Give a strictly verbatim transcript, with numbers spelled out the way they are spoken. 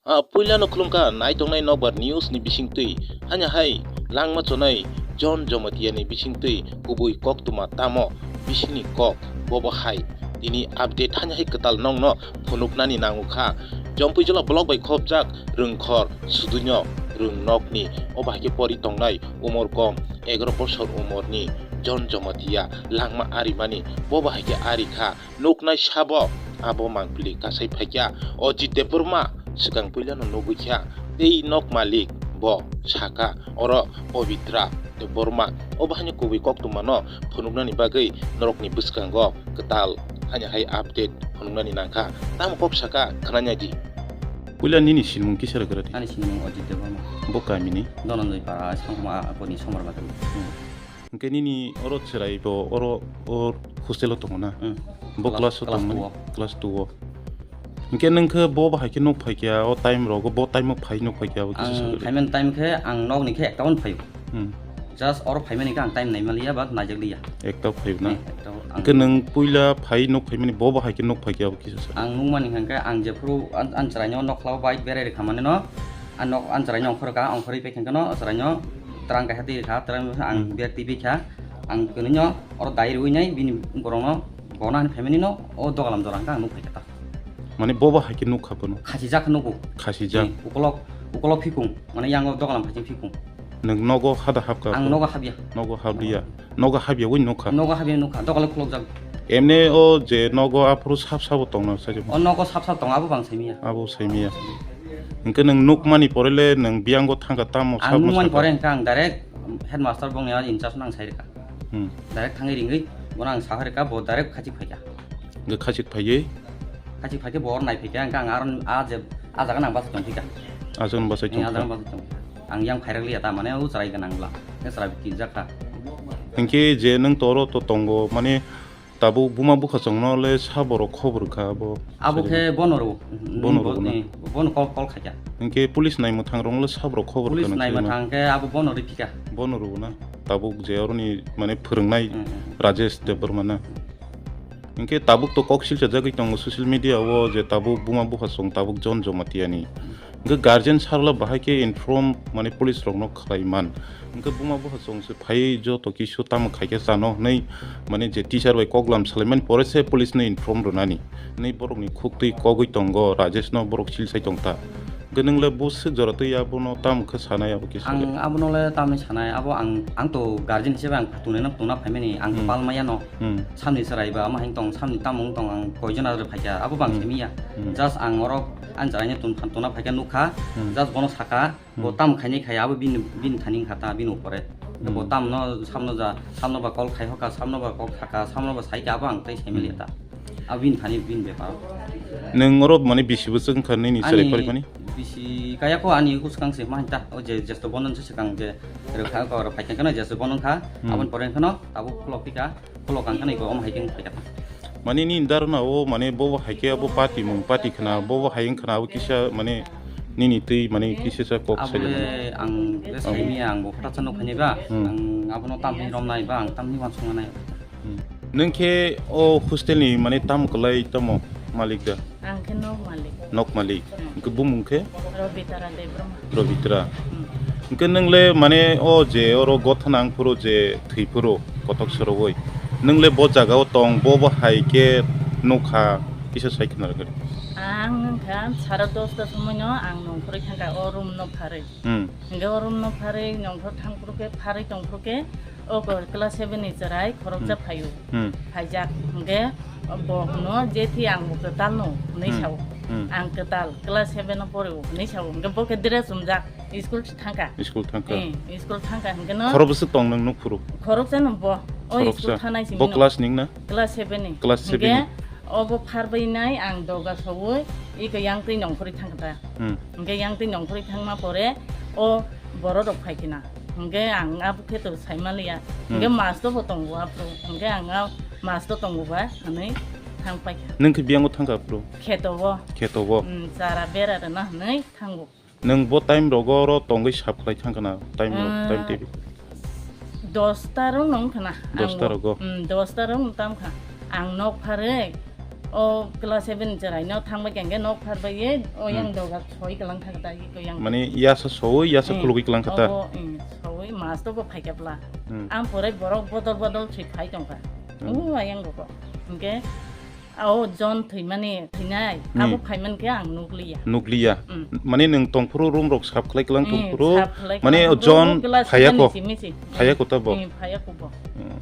Ah, puilano khulumkha naitongnai nokbar news ni bisingtwi, hanya hai langma chonai John Jamatia ni bisingtwi kubui koktwma tamo bisingni kok bobo hai tini update hanya hai kwtal nongno phunuknani nangukha. Jompui jila block bai khopjak Rwngkhor Suduino Rwngnokni obo hai khe pori tongnai umor kom egaroh bosor umorni John Jamatia langma arimani bobo hai khe arikha. Nuknai sabo abo mangpili kasai phaikya Ajit Debbarma swkang puilano nugwi kha tei nok malik bo saka oro Pabitra Debbarma obo haino kubui koktwmano phunuknani bagwi norokni bwskango kwtal haino hai update phunuknani nangkha. Tamo kok saka khwnanai di. Puila nini sinmung kisa rwkha rwdi? Ani sinmung Ajit Debbarma. Bo kamini? Dhananjay Para, Sangma Akoni Somar Bagwi. Hmm. Hwnkhe nini oro chwrai bo oro o hostel o tongo na? Hmm. Bo class o tongo na? Class two o. Class two o. Hwnkhe nwng khe bo bahai khe nuk phai kha o time rogo, bo time o phai nuk phai kha abo kisa sa. Ang phaimani time khe ang nokni khe ekta on phaio. Hmm. Just oro phaimani khe ang time naimaliya ba naijakliya. Ekta phai na? Eh, ekta ang. Hwnkhe nwng puila phai nuk phaimani bo bahai khe nuk phai kha abo kisa sa. Ang nukmani hwnkhe ang jephuru an, an chwraino nokhlao bike berai rwkha manino, an nok an chwraino ongkhor kha, ongkhorwi phaikha hwnkhe no chwraino Terang kaisa twi rwkha, terang ang bag twi bikha, ang kwnwino oro dai rwui nai bini borokno gona hwnwi phaimani no o dogalam jora hwnka ang nuk phaikha ta. Mane bobo hai khe nuk kha bono? Khasi jak nugo. Khasi jak? Ukolok, ukolok phikung, mane yango dogalam phaising phikung. Nwng nogo hada hapkha? Ang nogo habya. Nogo habya. Nogo habya ui nukha? Nogo habya nukha, dogalam khulok jak. Emne o je nogo aphuru sap sabo tongna sajak? O nogo sap sap tongo, abo bang saimiya. Abo saimiya. Hwnkhe nwng nukmani pore le nwng biyango thangkha tamo? Ang nukmani pore hwnkhe ang direct headmaster bongni in charge no ang sai rwkha. Hmm. Direct thangwi ringwi bono ang saha rwkha, bo direct khachik phaikha. Hwnkhe khachik phaiwi? Khachik phaikhe bo oro nai phaikha, hwnkhe ang aro a je, a jaga nang bachai tongphikha. A jaga nang bachai tongphikha. Ang yang phairak liya ta, mane o chwrai gwnang bwla. Hwnkhe chwrai kijak kha. Hwnkhe je nwng toro to tongo, mane tabuk buma bwkhachwng no le sabo rok khobor kha abo? Abo khe bono rw-, bono rw na? Bono call, call khaikha. Hwnkhe police naimwthang rok no le sabo rok khobor kha? Police naimwthang khe abo bono rw phikha. Bono rw na? Tabuk je oroni mane phwrwngnai Rajesh Debbarma na? Hwnkhe tabuk to kok silsa jagwi tongo social media o je tabuk buma bwkhachwng tabuk John Jamatia ni. Hwnkhe guardian sarla bahai khe inform mane police rokno khlai man. Hwnkhe buma bwkhachwng se phai joto kisu tamo khaikhe chano hwnwi mane je teacher bai koklam salaimani pore se police no inform rwnani. Hwnwi borokni khuktwi kogwi tongo, Rajesh no borok silsai tongta. Hwnkhe nwng le bwswk jora twi abono tamo khe sanai abo kisa? Ang abono le tamni sanai, abo ang, ang to guardian hisabe ang tunai no tuna phaimani, ang to palmaya no. Hmm. Samni chwrai ba ama hing tong, samni tamo wng tong, ang koijon adre phaikha, abo bang saimiya. Hmm. Just ang oro ang chwraino tun-, tuna phaikha nukha, just bono saka, bo tam khainai khai, abo bini, bini thani wngkha ta, bini upore. Bo tamno samno ja, samno ba call khai hoka, samno ba kok saka, samno ba saikha, abo ang tei saimaliya ta. Abo bini thani bini bepar. Nwng oro mane bisi bwswk wngkha nini chwrai phariphani? Bisi kaya kho, ani bwskang se ma hinta, o je jesto bonon se swkang je rwkha, kok rwkha khe no jesto bonon kha, aboni pore wngkha no tabuk khulok phika. Khulok ang khani ko om hai khe wng phaikha. Mane nini dharana o mane bobo hai khe abo party mung party khna, bobo hai wng khna abo kisa mane nini twi mane kisa sa kok sai mano. Abo le ang le saimiya, ang bo hwthatsa nuk khainai ba, ang abono tamni romnai ba, ang tamni uansuknai. Hmm. Nwng khe o hostel ni mane tamo kwlai tamo malik da? Ang khe nok malik. Nok malik. Hmm. Hwnkhe bumung khe? Robitara Debbarma. Robitara. Hmm. Hwnkhe nwng le mane o je oro gothana wng phuru je thwi phuru kotok sorogwi. Nwng le bo jaga o tong, bo bo hai khe nukha kisa sai khna rwgwi. Ang wngkha sara dosta somoi no ang nongkhorwi thangkha o room no pharwi. Hmm. Hwnkhe o room no pharwi nongkhor thang phuru khe pharwi tong phuru khe O ko class seven ni chwrai khoroksa phaio. Hmm. Phaijak hwnkhe bo hwno, "Jethi ang bo kwtal no," hwnwi sao. Hmm. "Ang kwtal class seven o porio," hwnwi sao. Hwnkhe bo khe dress umjak, school thangkha. School thangkha. Eh, school thangkha hwnkhe no. Khorok bwswk tong nwng nuk phuru? Khoroksa no bo. O school thanai simi. Bo class ning na? Class seven ni. Class seven ni. Hwnkhe obo pharbai nai ang doga saui iko yang twi nongkhorwi thangkha ta. Hmm. Hwnkhe yang twi nongkhorwi thangma pore o borok rok phai khina. Hwnkhe ang abo khe to saimaliya. Hmm. Hwnkhe masto bo tongo aphuru. Hwnkhe ang a masto tongo ba hwnwi thang paikha. Nwng khe biyango thangkha aphuru? Kheto bo. Kheto bo. Hmm, chara bera rwna hwnwi thango. Nwng bo time rogo oro tongwi sap khlai thang kana? Time rok, time table? Dosta rok nong khna. Dosta rogo? Hmm, dosta rok tam kha. Ang nok pharwi O class seven cherai no thangbai kengke nok phar bai ye o yang doga soi kalang thang ta ye ko yang. Mane yasa soi, yasa khulugwi kalang khata. Obo, mm, soi mas to bo phai kapla. Hmm. Ang porai borok bodol bodol si phai tongkha. Hmm. O ayang go. Hingke o John thwimani thwinai, hmm, abo phaiman khe ang nukliya. Nukliya. Hmm. Mane nwng tongphuru room rok sap khlai kalang tongphuru. Hmm, sap khlai mane kalang. John phayako. Phayako ta bo. Hmm, phayako bo. Hmm.